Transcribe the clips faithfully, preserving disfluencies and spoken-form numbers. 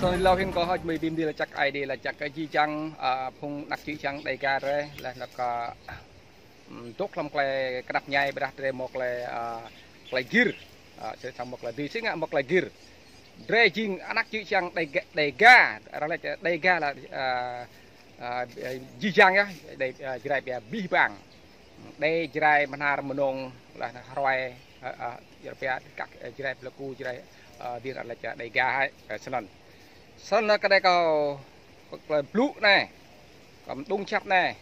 Hlâo hĭn kâo hơ̆č mơi ƀing đĭ laĭ čăk ai đĭ laĭ čăk kơ jih jang, a, phung anăk čư̆ čang Đêga drei, laih anŭn kơ, ưm, dŏ hlăm tơlơi kơnăp ñai ƀiădah drei hmâo tơlơi, a, tơlơi gir. A, sĭt săng hmâo tơlơi dưi, sĭt ngă hmâo tơlơi gir. Drei jing anăk čư̆ čang Đêga, Đêga, arăng laĭ Đêga laĭ, a, a, jih jang yơh, Đê, a, Jrai pia abih bang. Đê Jrai Bahnar Mơnông laih anŭn Hroi, a, a, Jrai pia kăk, a, Jrai Pơlơku, Jrai, a, đĭ arăng laĭ Đêga hai, a, snăn. Snăn kơ drei kâo, kơ tơlơi blŭ anai, kơ mơđung čăp anai.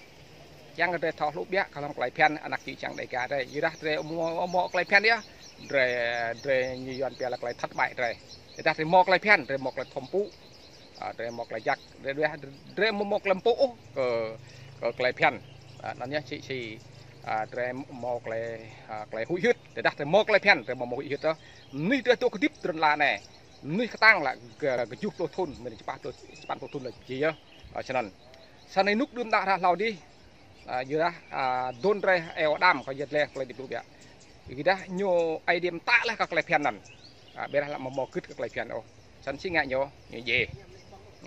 Čang kơ drei thâo hluh biă kơ hlăm tơlơi phiăn anăk čư̆ čang Đêga drei. Yua dah drei hmâo, hmâo tơlơi phiăn yơh, drei, drei ñu Yuan pia laĭ tơlơi thất bại drei. Yua dah drei hmâo tơlơi phiăn, drei hmâo tơlơi thâo pŭ. A, drei hmâo tơlơi jak, drei, drei, drei hmâo, hmâo tơlơi pŭ, ơ, kơ, kơ tơlơi phiăn. A, anŭn yơh sĭt sĭt, a, drei hmâo tơlơi, a, tơlơi huĭ hyưt, drei dah drei hmâo tơlơi phiăn, drei hmâo, hmâo huĭ hyưt tơ. Mơnuih drei dŏ kơdip drăn la anai. Mơnuih kơtang laĭ kơ, kơ tơjuh pluh thŭn, mơ̆n čơpăn pluh, čơpăn pluh thŭn laĭ či yơh. A, snăn. Snăn anai rơnŭk đưm đă hră hlâo dih. A, yua dah, a, dŏ drei eo đam kơ yơh lĕ tơlơi dih blŭ biă. Yua dah ñu ai đĭ mơta laih kơ tơlơi phiăn anŭn. A, ƀiădah laĭ hmâo, hmâo gĭt kơ tơlơi phiăn ôh. Snăn sĭt ngă ñu, ñu djai.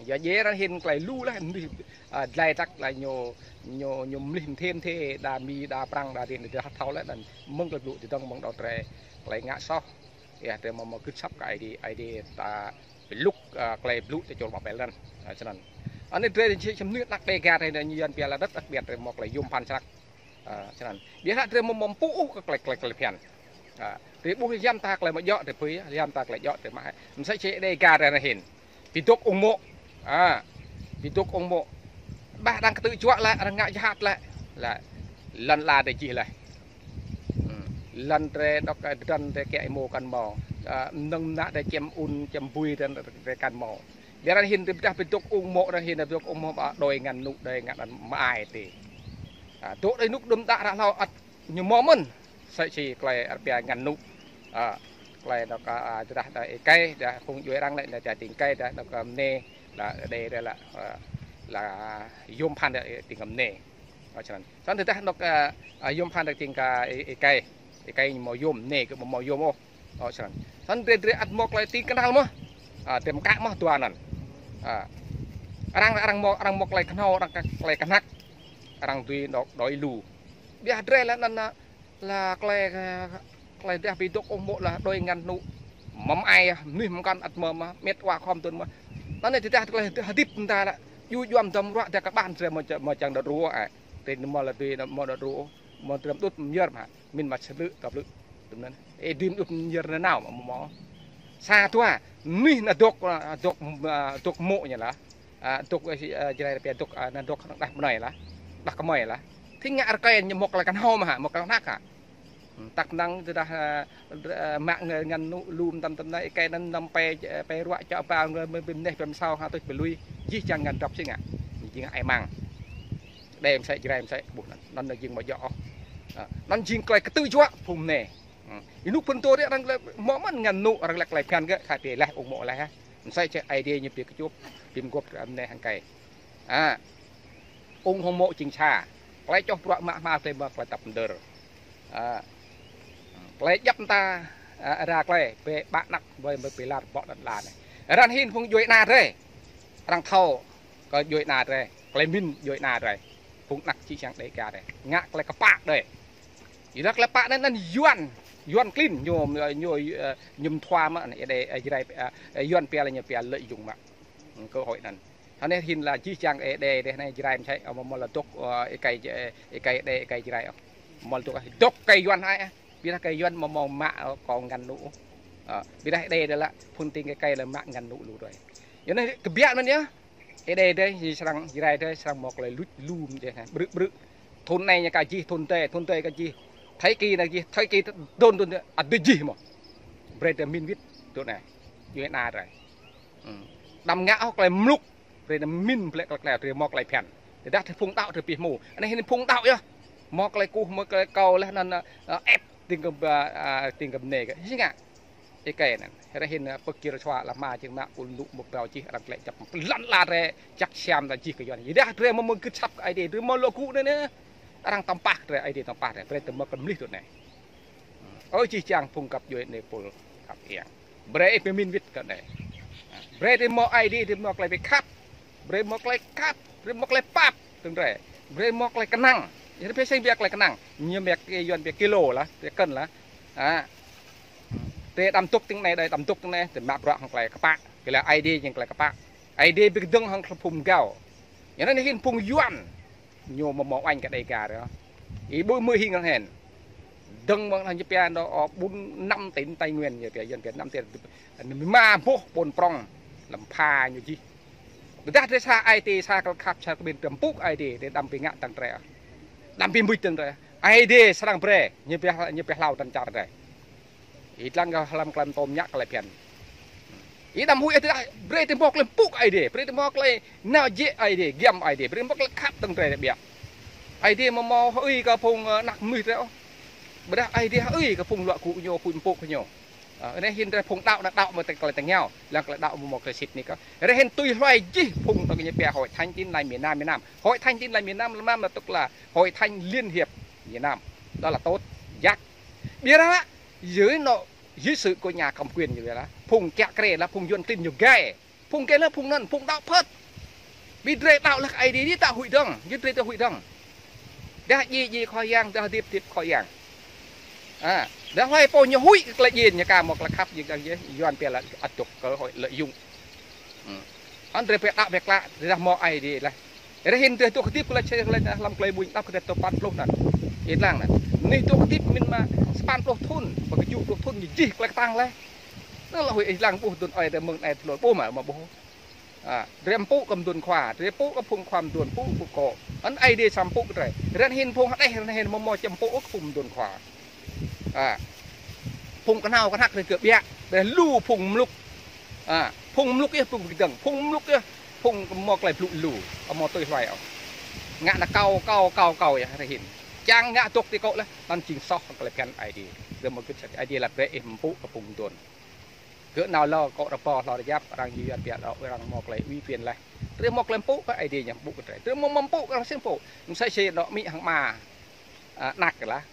Yua djai arăng hĭn tơlơi lu laih mơnuih, a, dlai tăk laih ñu, ñu, ñu mlih mơthê mơthê đa Mi, đa Prăng, đa đĭ, đa thâo laih anŭn mơ̆ng tơlơi blŭ ti dơ̆ng mơ̆ng dŏ drei tơlơi ngă soh. Yua drei hmâo, hmâo gĭt asăp kơ ai đĭ, ai đĭ ta pơlŭk, a, tơlơi blŭ ti čôl ƀă pel anŭn. A, snăn. Anai drei čih čăm nui anăk Đêga drei anai ñu Yuan pia laĭ rất đặc biệt drei hmâo tơlơi yôm phăn snăk. A, snăn. Ƀiădah drei hmâo, hmâo pŭ ôh kơ tơlơi, tơlơi, tơlơi phiăn. A, drei ƀuh yăm ta tơlơi mă djŏ drei pui, yăm ta tơlơi djŏ drei mă hai. Mơsĕ čih Đêga drei anai hĭn. Pi dŏ ung mô̆. A, pi dŏ ung mô̆. Ƀah arăng kơtư̆ juă laih, arăng ngă jahat laih. Laih. Lŏn ala drei jih laih. Ưm. Lŏn drei dŏ, a, drăn drei kiăng hmâo kăn hmâo. A, mơnơ̆ng mơnă drei čem un, čem bui drăn drei kăn hmâo. Ƀiădah hĭn drei ƀiădah pi dŏ ung mô̆, arăng hĭn pi dŏ ung mô̆, a, đôi ngăn nŭ, đôi ngăn anăn mă ai tê. A, dŏ drei rơnŭk đưm đă hră hlâo ăt ñu hmâo mơ̆n. Sĭt sĭt tơlơi arăng pia ngăn nŭ. A, tơlơi dŏ, a, a, dah, dah êkei, dah phung djuai arăng lĕ, dah, dah tĭng êkei, dah, dah kơ mơnê, dah, đê, dah, laĭ, a, laĭ yôm phăn dah, tĭng kơ mơnê. Ơ, snăn. Snăn dah, dah dŏ, a, a, yôm phăn dah tĭng kơ ê-, êkei. Êkei ñu hmâo yôm, mơnê kơ hmâo, hmâo yôm ôh. Ơ, snăn. Snăn drei, drei ăt hmâo tơlơi tĭng kơnăl mơh. A, drei mơkă mơh dua anăn. A. Arăng, arăng hmâo, arăng hmâo tơlơi kơhnâo, arăng kơ-, tơlơi kơhnăk. Arăng dưi dŏ, dŏ lu. Ƀiădah drei laih anăn, a, laih tơlơi, tơlơi dah pi dŏ ung mô̆ laih đôi ngăn nŭ. Mă ai, mơnuih mơkăn ăt hmâo mơh, met wa khŏm tŭn mơh. Anai tơdah tơlơi hơdip mơta laih. Yua djuăm dăm ruă dah kơ ƀan drei hmâo č-, hmâo čang dŏ ruă, a. Drei hmâo laih drei hmâo dŏ ruă, hmâo drăm đŭt myơr mă. Min mă sơblư̆, tơblư̆. Tui anŭn. Ê, drăm đŭt myơr nanao mă hmâo. Sa dua, mơnuih anai dŏ, a, dŏ, a, dŏ mô̆ ñu laih. A, dŏ, a, si, a, Jrai pia dŏ, a, anai dŏ đah kơmơi laih. Đah kơmơi laih. Tĭng ngă rơkơi ñu hmâo tơlơi kơhnâo mơh, hmâo tơlơi kơhnăk hă. Ưm, tăk năng tơdah, a, dr-, a, mă ngăn, ngăn nŭ lu mơtam tăm anai, êkei anăn năm pe, a, pe ruă čŏ ba, ngăn mơ̆ ƀĭm neh, ƀĭm sao, ha tuč pơlui, jih jang ngăn drăp sĭt ngă. Jing ai mang. Đê mơsĕ, Jrai mơsĕ, ƀuh anăn. Anăn jing hmâo djŏ ôh. A, anăn jing tơlơi kơtư̆ juă phung mơnê. Ưm, rơnŭk phŭn dŏ drei arăng lĕ hmâo mơ̆n ngăn nŭ, arăng lĕ tơlơi phiăn gơ̆, kơ pia laih ung mô̆ laih, ha. Mơsĕ čih ai đê ñu pia kơčŭp, pia mơguôp, a, mơnê hăng êkei. A. Ung hŏng mô̆ jing sa. Tơlơi čoh bruă mă hmua tơlơi mă tơlơi tăp mơdơr. A. Tơlơi djăp mơta, a, arăng tơlơi, bĕ ƀă anăk, bĕ, bĕ, bĕ lar ƀŏ lăn ala anai. Arăng hĭn phung djuai ana drei. Arăng thâo, kơ djuai ana drei. Tơlơi mĭn djuai ana drei. Phung anăk čư̆ čang Đêga drei. Ngă tơlơi kơpă drei. Yua dah tơlơi kơpă anai anăn Yuan. Yuan klin ñu, ñu, ơ, ñu mơthua mă, anai, ê, ê, Jrai, ơ, ơ, Yuan pia laĭ ñu pia lợi dụng mă. Cơ hội anăn. Anai hĭn laĭ jih jang ê đê, đê anai Jrai mơsĕ, ơ, hmâo, hmâo laĭ dŏ, ơ, êkei, ơ, êkei đê, êkei Jrai, ơ. Hmâo laĭ dŏ, dŏ êkei Yuan hai, ơ. Ƀiădah êkei Yuan hmâo, hmâo mă, ơ, kơ ngăn nŭ. Ơ, ƀiădah đê, đê laĭ, phŭn tĭng êkei laĭ mă ngăn nŭ lu đơi. Yua anai kơbiă anăn yơh. Ê đê, đê, ñu srăng, Jrai đê, srăng hmâo tơlơi luč lum đê, ha. Brư̆, brư̆. Thŭn anai ñu kơ jih, thŭn đê, thŭn đê kơ jih. Thời kỳ anai jih, thời kỳ đôn, đôn, ăt đĭ jih mơh. Brei đê mĭn wĭt, dŏ anai. Djuai ana drei. Ưm. Đăm ngă ôh tơlơi mlŭk. Brei anăm mĭn plĕ klĕ klĕ, drei hmâo tơlơi phiăn. Tơdah drei phung đaŏ drei pih hmâo. Anai hĭn phung đaŏ yơh. Hmâo tơlơi kuh, hmâo tơlơi kâo laih anăn, ơ, ĕp tĭng kơ, ơ, ơ, tĭng kơ mơnê kơ. Sĭt ngă. Êkei anăn. Rơhĭn, ơ, pơkir sua lama jing mă ul nŭ mơ̆ pao jih arăng klĕ čăp. Lăn ala drei čăk siam ta jih kơ Yuan. Yua dah drei hmâo mơ̆ng gưt asăp kơ ai đê, drei hmâo lŏ gŭ anai anai. Arăng tăm pah drei, ai đê tăm pah drei. Brei tơmơ̆ kơ mlih tui anai. Ơ, jih jang phung găp djuai anai pul găp iăng. Brei pơmĭn wĭt kơ anai. Brơi drơi mơ̆ Aê Diê, drơi mơ̆ klei bi khăp. Brơi mơ̆ klei khăp, brơi mơ̆ klei pap, tơ̆ng drơi. Brơi mơ̆ klei kơnang. Yua drơi pơsĕng biă klei kơnang. Ñu biă kơ Yuan biă kilo lah, biă kơ̆n lah. Ha. Drơi đăm dŏ tơ̆ng anai, drơi đăm dŏ tơ̆ng anai, drơi mă bruă hăng klei kơpă. Kơ lĕ Aê Diê jing klei kơpă. Aê Diê bi kơdơ̆ng hăng klei phung gao. Yua anŭn hĭn phung Yuan. Ñu mơ̆ mơ̆ uañ kơ Đêga ră. Ih ƀu mơ̆ hing hăng hên. Dơ̆ng mơ̆ng lah ñu pia nao, ơ, ƀun năm tỉnh Tây Nguyên ñu pia, Yuan pia năm tỉnh. Mă boh ƀôn prŏng lăm pha ñu jih. Tơdah drơi sa Aê Diê, sa klei khăp, sa klei ƀing drăm pŭ Aê Diê, drơi đăm bi ngă tơ̆ng drơi. Đăm bi mŭt tơ̆ng drơi. Aê Diê srăng brơi, ñu pia, ñu pia hlâo tơ̆ng čar drơi. Ih lăng kơ hlăm klei tơm ñă klei phiăn. Ih đăm huĭ tơdah brơi drơi mơ̆ klei pŭ Aê Diê, brơi drơi mơ̆ klei nao jĕ Aê Diê, giăm Aê Diê, brơi mơ̆ klei khăp tơ̆ng drơi biă. Aê Diê mơ̆ mơ̆ hơưi kơ phung, ơ, anak mơnuih drơi ôh. Ƀiădah Aê Diê hơưi kơ phung luă gŭ ñu, huĭ pŭ kơ ñu. Ơ, anai hĭn drơi phung đaŏ, đaŏ mơ̆ tơ̆ng klei tơngiao, lăng klei đaŏ mơ̆ mơ̆ klei sĭt anai kơ. Anai hĭn tui hluai jih phung tơ̆ng ñu pia Hội Thánh Tin Lành miền Nam, miền Nam. Hội Thánh Tin Lành miền Nam, miền Nam là tức là Hội Thánh Liên Hiệp miền Nam. Đó là tốt, jăk. Ƀiădah Dưới nội, dưới sự của nhà cầm quyền ñu lah. Phung kiă kriê lah, phung Yuan klin ñu gai. Phung gai lah, phung anŭn, phung đaŏ phăt. Ƀiădah drơi đaŏ lah Aê Diê, drơi đaŏ huĭ dơ̆ng, drơi đaŏ huĭ dơ̆ng. Dah djai, djai Khua Yang, dah hơdip, hơdip Khua Yang. Ha, dah hlơi pô ñu huĭ kơ klei djai ñu ka mơ̆ klei khăp ñu ka djai, Yuan pia là ăt dŏ cơ hội lợi dụng. Hmm. Anŭn drơi pĕ đaŏ pĕ klă, drơi dah mơ̆ Aê Diê lah. Rơhĭn drơi dŏ hơdip kơ lĕ čê lĕ hlăm klei ƀuñ đăp kơ drơi tơpăn pluh anŭn. Ih lăng anŭn. Anih dŏ hơdip min mă sapăn pluh thŭn, pơkơjŭ pluh thŭn ñu jih klei kơtang leh. Anŭn lah huĭ ih lăng ƀuh dŭn ơi drơi mơ̆ng anai tơlơi ƀuh mă, mă ƀuh. Ha, drơi pŭ kơ mơdŭn khua, drơi pŭ kơ phung khua mơdŭn pŭ, pŭ kơ. Anŭn Aê Diê srăng pŭ kơ drơi. Rơhĭn phung hơđeh, rơhĭn mơ̆ mơ̆ čăm pŭ kơ phung mơdŭn khua. Ha. Phung kơnao kơnăk drơi kơ biă, drơi lu phung mlŭk. Ha. Phung mlŭk yơh phung bi kơdơ̆ng, phung mlŭk yơh phung mơ̆ klei blŭ lu, mơ̆ tui hluai ôh. Ngă anai kâo, kâo, kâo, kâo yơh rơhĭn. Čang ngă dŏ ti kŏ lah, anŭn jing soh klei phiăn Aê Diê. Drơi mơ̆ gĭt sat Aê Diê lah brơi ih pŭ kơ phung mơdŭn. Gơ̆ nao lŏ kŏ rơbâo hlâo rơjăp, arăng Yuan pia lŏ, arăng mơ̆ klei uy quyền lah. Drơi mơ̆ klei pŭ kơ Aê Diê ñu pŭ kơ drơi. Drơi mơ̆ mơ̆ pŭ kơ arăng sĭt pŭ. Mơsĕ si nŏ amĭ hăng ama. Ha, anak lah.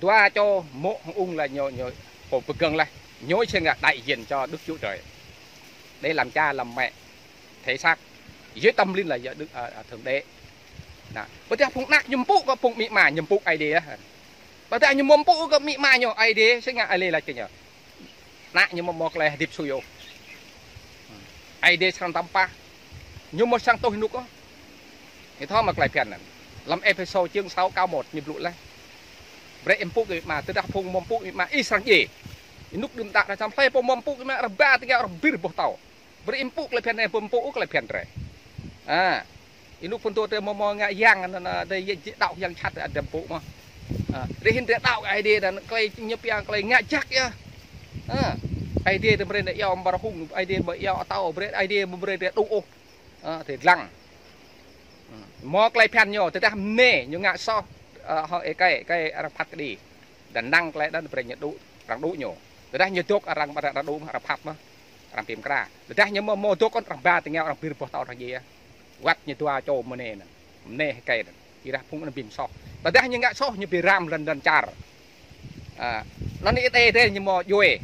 Dua čô mŏ hăng ung lah ñu, ñu pô pơgơ̆ng lah. Ñu sĭt ngă đại diện cho Đức Chúa Trời. Để làm cha làm mẹ. Thể xác. Dưới tâm linh là do Đức, à, à, Thượng Đế. Anŭn. Ƀiădah phung anak ñu pŭ kơ phung amĭ ama, ñu pŭ Aê Diê. Ƀiădah ñu mơ̆ pŭ kơ amĭ ama ñu, Aê Diê sĭt ngă Aê Diê lah kơ ñu. Ană ñu mơ̆ mơ̆ klei hơdip sui ôh. Aê Diê srăng tăm pah. Ñu mơ̆ srăng tuh ênuk ôh. Ih thâo mă klei phiăn anŭn. Lăm Êphêsô chương sáu câu một ñu blŭ lah. Brơi ih pŭ kơ amĭ ama, tơdah phung mơ̆ pŭ kơ amĭ ama, ih srăng djai. Ênuk đưm đă ră čăm hlơi pô mơ̆ pŭ kơ amĭ ama, rơba tơngiao arăng bir boh tâo. Brơi ih pŭ klei phiăn anai, pơm pŭ klei phiăn drơi. Ha. Ênuk phŭn tŏ drơi mơ̆ mơ̆ ngă yang, anŭn, anŭn, drơi yê, yê đaŏ yang čăt, drơi ăt dăm pŭ mơ̆. Ha. Rơhĭn drơi đaŏ Aê Diê, anŭn klei ñu pia klei ngă jăk yơh. Ha. Aê Diê drơi brơi drơi iâu ƀar hung, Aê Diê brơi iâu atâo, brơi Aê Diê brơi drơi đŭ ôh. Ha, drơi lăng. Hmm. Mơ̆ klei phiăn ñu, tơdah mơnê, ñu ngă soh, ơ, hŏ ê kơi, kơi arăng phat kơđi. Dah năng klei anŭn brơi ñu đŭ, arăng đŭ ñu. Tơdah ñu dŏ arăng, arăng đŭ, arăng phat mơ̆. Arăng bi mơkra. Tơdah ñu mơ̆, mơ̆ dŏ kŏn arăng ba tơngiao arăng bir boh tâo arăng djai. Wăt ñu dua čô mơnê anŭn. Mơnê hơkơi anŭn. Ih rah phung anŭn bi mơsoh. Tơdah ñu ngă soh ñu bi ram lŏn lŏn čar. Ha. Anŭn ih tê tê ñu mơ̆ djuai.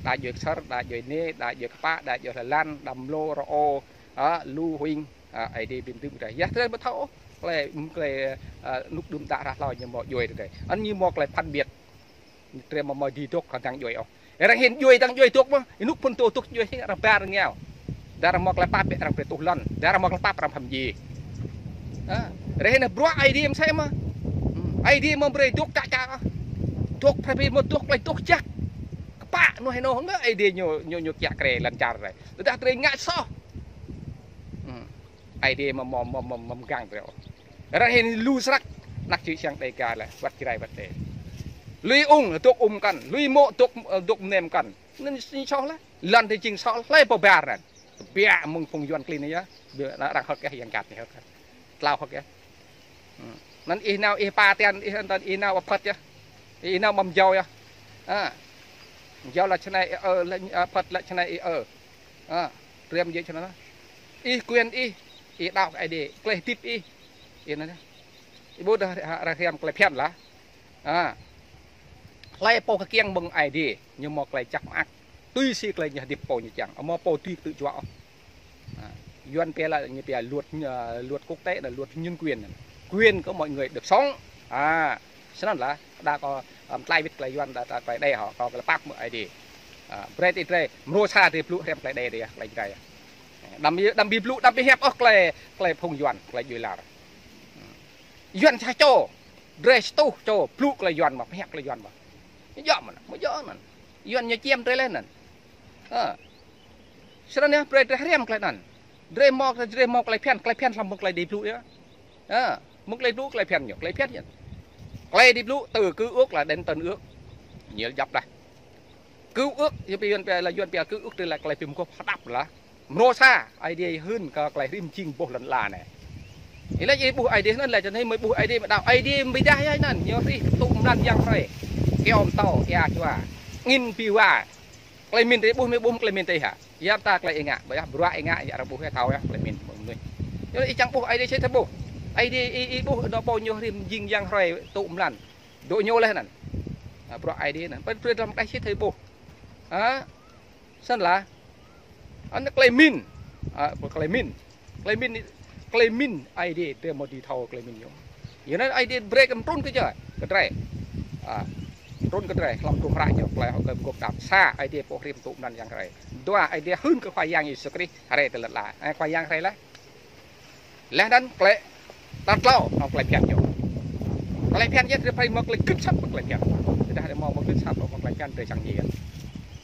Đa djuai kơsơr, đa djuai nê, đa djuai kơpă, đa djuai lăn, đa mlô, rơ-ô. Ha, lu huĭng. Ha, Aê Diê bi mơdưm kơ drơi. Yua drơi ƀu thâo ôh. Klei, klei, ha, ênuk đưm đă ră hlâo ñu mơ̆ djuai drơi. Anŭn ñu mơ̆ klei phân biệt. Drơi mơ̆ mơ̆ dưi dŏ kơ dang djuai ôh. Arăng hĭn djuai dang djuai dŏ mơ̆. Ênuk phŭn tŏ dŏ djuai hĭn arăng ba arăng iâu. Dah arăng mơ̆ klei pap arăng brơi tuh lŏn. Dah arăng mơ̆ klei pap arăng pham ji. Ha. Arăng hĭn bruă Aê Diê mơsĕ mơ̆. Hmm. Aê Diê mơ̆ brơi dŏ čă čă. Dŏ phai bi mơ̆ dŏ klei dŏ jăk. Kơpă anŭn hĭn anŭn Aê Diê ñu, ñu, ñu kiă kriê lŏn čar drơi. Tơdah drơi ngă soh. Hmm. Aê Diê mơ̆, mơ̆, mơ̆, mơ̆, mơ̆ mơgang drơi ôh. Arăng hĭn lu srăk, anak čư̆ čang Đêga lah, wăt Jrai wăt Êđê. Lui ung, dŏ um kăn, lui mô̆ dŏ, dŏ mơnêm kăn. Anŭn ñu soh lah, lŏn drơi jing soh, hlơi pô ƀar anŭn. Biă mơ̆ng phung Yuan klin anai yơh, biă anŭn arăng hơ̆k yơh, yang kat anai hơ̆k. Tlao hơ̆k yơh. Hmm. Anŭn ih nao ih pơtian, ih anŭn ih nao apăt yơh. Ih nao mơ̆ mjâo yơh. Ha. Mjâo lah čơnai ih ơ, lah apăt lah čơnai ih ơ. Ha, trem jĕ čơnăn. Ih quyền ih, ih đaŏ kơ Aê Diê, klei hơdip ih. Ih anŭn. Ih ƀu dah ră, ră, ră hriăm klei phiăn lah. Ha. Hlơi pô kơkiăng mơ̆ng Aê Diê, ñu mơ̆ klei jăk mơak. Tui si tơlơi ñu hơdip pô ñu čang. Hmâo pô tui tơjuă ôh. À, Yuan pia là ñu pia luật, à, luật quốc tế là luật nhân quyền. Quyền của mọi người được sống. À, snăn lah, đa kâo, ăm, tơlơi wĭt tơlơi Yuan đa, đa tơlơi đe hŏ, kâo kơ lơpăk mơ̆ ai đi. À, brơi ti drơi, mrô sa drơi blŭ hriăm tơlơi đe drơi, tơlơi Jrai. Đăm, đăm bi blŭ, đăm bi hiăp ôh tơlơi, tơlơi phung Yuan, tơlơi djuai lar. Yuan sa čô, drơi sa tuh čô, blŭ tơlơi Yuan mơ̆, hiăp tơlơi Yuan mơ̆. Djơ̆ mơ̆n, mơ̆ djơ̆ mơ̆n. Yuan ñu čiêm drơi leh anŭn. Ơ. Snăn yơh, brơi drơi hriăm tơlơi anŭn. Drơi hmâo, drơi hmâo tơlơi phiăn, tơlơi phiăn hlăm mơ̆ng tơlơi đĭ blŭ yơh. Ơ, mơ̆ng tơlơi blŭ tơlơi phiăn ñu, tơlơi phiăn ñu. Tơlơi đĭ blŭ, từ cựu ước là đến tân ước. Ñu djŏp đah. Cựu ước, yua pia Yuan pia là Yuan pia cựu ước drơi lah tơlơi bi mơguah hơđăp lah. Mrô sa, Aê Diê hưn kơ tơlơi rĭm jing boh lŏn ala anai. Ih laĭ ih ƀuh Aê Diê anŭn laĭ čơ anai mơ̆ ƀuh Aê Diê mơ̆ đaŏ Aê Diê mơ̆ dah yơh anŭn, ñu rĭm tŭ mơnăn yang hrơi. Kơyâo mơtâo, ia čua, angĭn ƀiă wa. Tơlơi mĭn drơi ƀuh mơ̆ ƀuh tơlơi mĭn drơi hă. Yap ta tơlơi ih ngă, ƀiă bruă ih ngă, yap arăng ƀuh yơh thâo yơh, tơlơi mĭn mơnuih. Yua ih čang ƀuh Aê Diê sĭt thâo ƀuh. Aê Diê ih, ih ƀuh anŏ pô ñu rĭm jing yang hrơi tŭ mơnăn. Dŏ ñu leh anŭn. À, bruă Aê Diê anŭn. Pơ, pơ hlăm kđeh sĭt thâo ƀuh. Hă? Snăn lah. Anŭn tơlơi mĭn. À, tơlơi mĭn. Tơlơi mĭn, tơlơi mĭn Aê Diê drơi mơ̆ dưi thâo tơlơi mĭn ñu. Yua anŭn Aê Diê brơi kơ mơtrŭn kơ čơ, kơ drơi. À, mơtrŭn kơ drơi, hlăm trŭm hră ñu, tơlơi hŏ kơ mơguah hơđăp sa, Aê Diê pô rĭm tŭ mơnăn yang hrơi. Dua, Aê Diê hưn kơ Khua Yang Yêsu Krist, hrơi tơlơi lăi. À, Khua Yang hrơi lah. Leh anŭn tơlơi, tal tlâo, anŏ tơlơi phiăn ñu. Tơlơi phiăn yơh, drơi phrâo mơ̆ tơlơi gưt asăp mơ̆ tơlơi phiăn. Tơdah drơi mơ̆ mơ̆ gưt asăp mơ̆ tơlơi phiăn, drơi čang djai.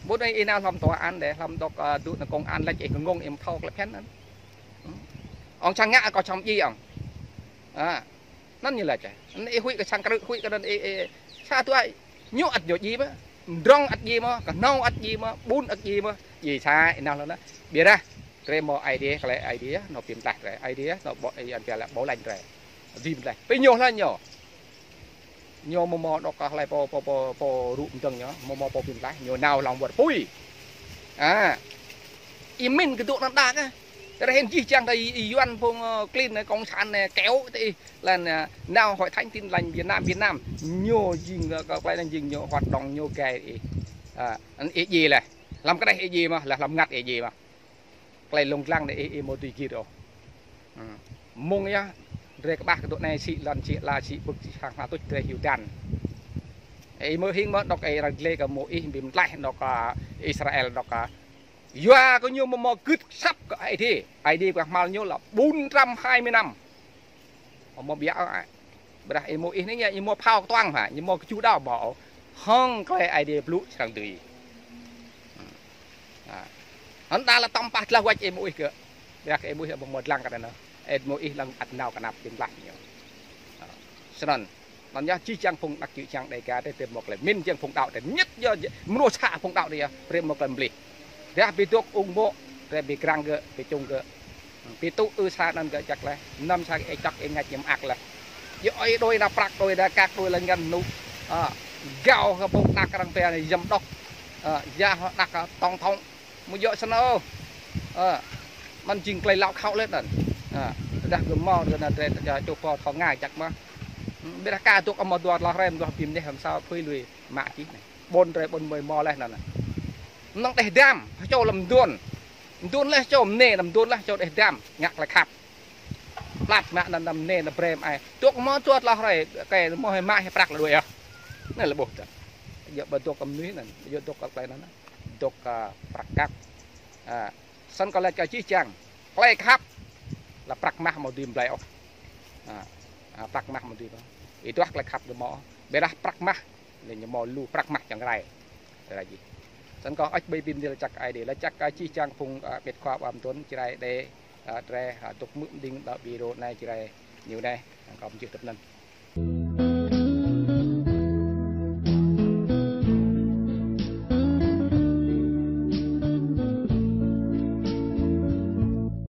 Ƀuh anai ih nao hlăm tòa án đe, hlăm dŏ, à, dŏ anŏ công an laĭ ih kơ ngŏng ih mơ̆ thâo tơlơi phiăn anŭn. Ŏng čang ngă kâo čang djai ŏng. À, anŭn ñu laĭ čeh. Anŭn ih huĭ kơ čang krư̆, huĭ kơ anŭn ih, ih, sa tuai, ñu ăt ñu djai mơ̆. Mdrŏng ăt djai mơ̆, kơhnâo ăt djai mơ̆, ƀun ăt djai mơ̆. Djai sa, ih nao lŏn anŭn. Ƀiădah, drơi hmâo Aê Diê, tơlơi Aê Diê, anŏ bi mơtlaih drơi. Aê Diê, anŏ ƀô̆, ih anŭn pia lah ƀô̆ lanh drơi. Bi mơtlaih. Pơ ñu lah ñu. Ñu mơ̆ mơ̆ dŏ kơ hlơi pô, pô, pô, pô rŭ mdơ̆ng ñu, mơ̆ mơ̆ pô bi mơtlaih, ñu nao lŏng wơ̆t apui. À. Ih mĭn kơ dŏ anŭn đa kơ. Tơdah hĭn jih jang tơlơi ih Yuan phung, ơ, klin anai, cộng sản anai, kéo tơ ih. Lăn, à, nao Hội Thánh Tin Lành Việt Nam, Việt Nam. Ñu jing, ơ, kơ tơlơi anŭn jing ñu hoạt động ñu gai ih. À, anŭn ih djai leh. Hlăm kđeh ih djai mơ̆, leh hlăm mơngăt ih djai mơ̆. Tơlơi lông dlăng anai ih, ih mơ̆ dưi git ôh. Ơ. Mơ̆ng yơh, drơi kơƀah kơ dŏ anai sĭ lŏn sĭ ala sĭ bưk sĭ sang hla tuč drơi hyu dan. Ih mơ̆ hing mơ̆ dŏ ih arăng glai kơ mơ̆ ih bi mơtlaih dŏ kơ Israel dŏ kơ. Yua kơ ñu mơ̆ mơ̆ gưt asăp kơ Aê Diê. Aê Diê kơ hmâo ñu lah bốn trăm hai mươi năm. Mơ̆ mơ̆ ƀiă ôh. Ƀiădah ih mơ̆ ih anai ñu, ih mơ̆ phao kơtuang hă, ñu mơ̆ kơčŭ đao ƀô̆. Hŏng tơlơi Aê Diê blŭ srăng dưi. À. Anŭn đa lah tŏm pah dlăng wăč ih mơ̆ ih kơ. Ƀiădah kơ ih mơ̆ ih ƀu mơ̆ dlăng kơ anŭn. Ih mơ̆ ih lăng ăt nao kơnăp bi mơtlaih ñu. À. Snăn. Anŭn yơh jih jang phung anak čư̆ čang Đêga drơi, drơi hmâo tơlơi mĭn jing phung đaŏ drơi. Ñĕt yơh, mơnuih sa phung đaŏ drơi yơh, brơi hmâo tơlơi mơlih. Dah bi dŏ ung mô̆, drơi bi grăng gơ̆, bi čung gơ̆. Bi tŭ ư sa anŭn gơ̆ čăk leh. Năm sa ih čăk ih ngač ñu mơak leh. Yơh ơi đôi đa prăk, đôi đa kăk, đôi đa ngăn nŭ. À, gao kơ pô đăk arăng pia anai giám đốc. À, yua hŏ đăk, à, tổng thống. Mơ̆ djơ̆ snăn ôh. Ơ, mơ̆n jing tơlơi lăo khăo leh anŭn. Ơ, tơdah gơ̆ hmâo, gơ̆ anŭn drơi, tơdah čô pô thâo ngă čăk mơ̆. Ƀiădah ka dŏ hmâo dua tơlơi hrơi, dua bi mơneh hlăm sa phơi lui mă čih anai. Ƀôn drơi ƀôn mơi hmâo leh anŭn. Mơnơ̆ng đeh dam, čô lăm mduôn. Mduôn leh čô mơnê, lăm mduôn leh čô đeh dam, ngă tơlơi khăp. Plat mă anŭn, anŭn mơnê, anŭn brơi mă ai. Dŏ hmâo dua tơlơi hrơi, kơ hmâo hơi mă hơi prăk lah đuaĭ yơh. Anai lah ƀuh tơ. Djơ̆ ƀu dŏ kơ mơnuih anŭn, djơ̆ dŏ kơ tơlơi anŭn. Dŏ kơ prăk kăk. À, snăn kâo laĭ kơ jih jang. Tơlơi khăp. Lah prăk mah mơ̆ dưi mơ̆ blai ôh. À, à, prăk mah mơ̆ dưi ôh. Ih duah tơlơi khăp dơ̆ mơ̆. Ƀiădah prăk mah. Lĕ ñu hmâo lu prăk mah čang rai. Rai jih. Snăn kâo ăč ƀơi bi mơnil čăk Aê Diê. Laĭ čăk kơ jih jang phung, à, ƀiăt khua ƀă mơtuôn Jrai đe, à, drơi, à, dŏ mư̆ mđing đa bi rô anai Jrai ñu anai. Kâo mơjưh tơpă anŭn.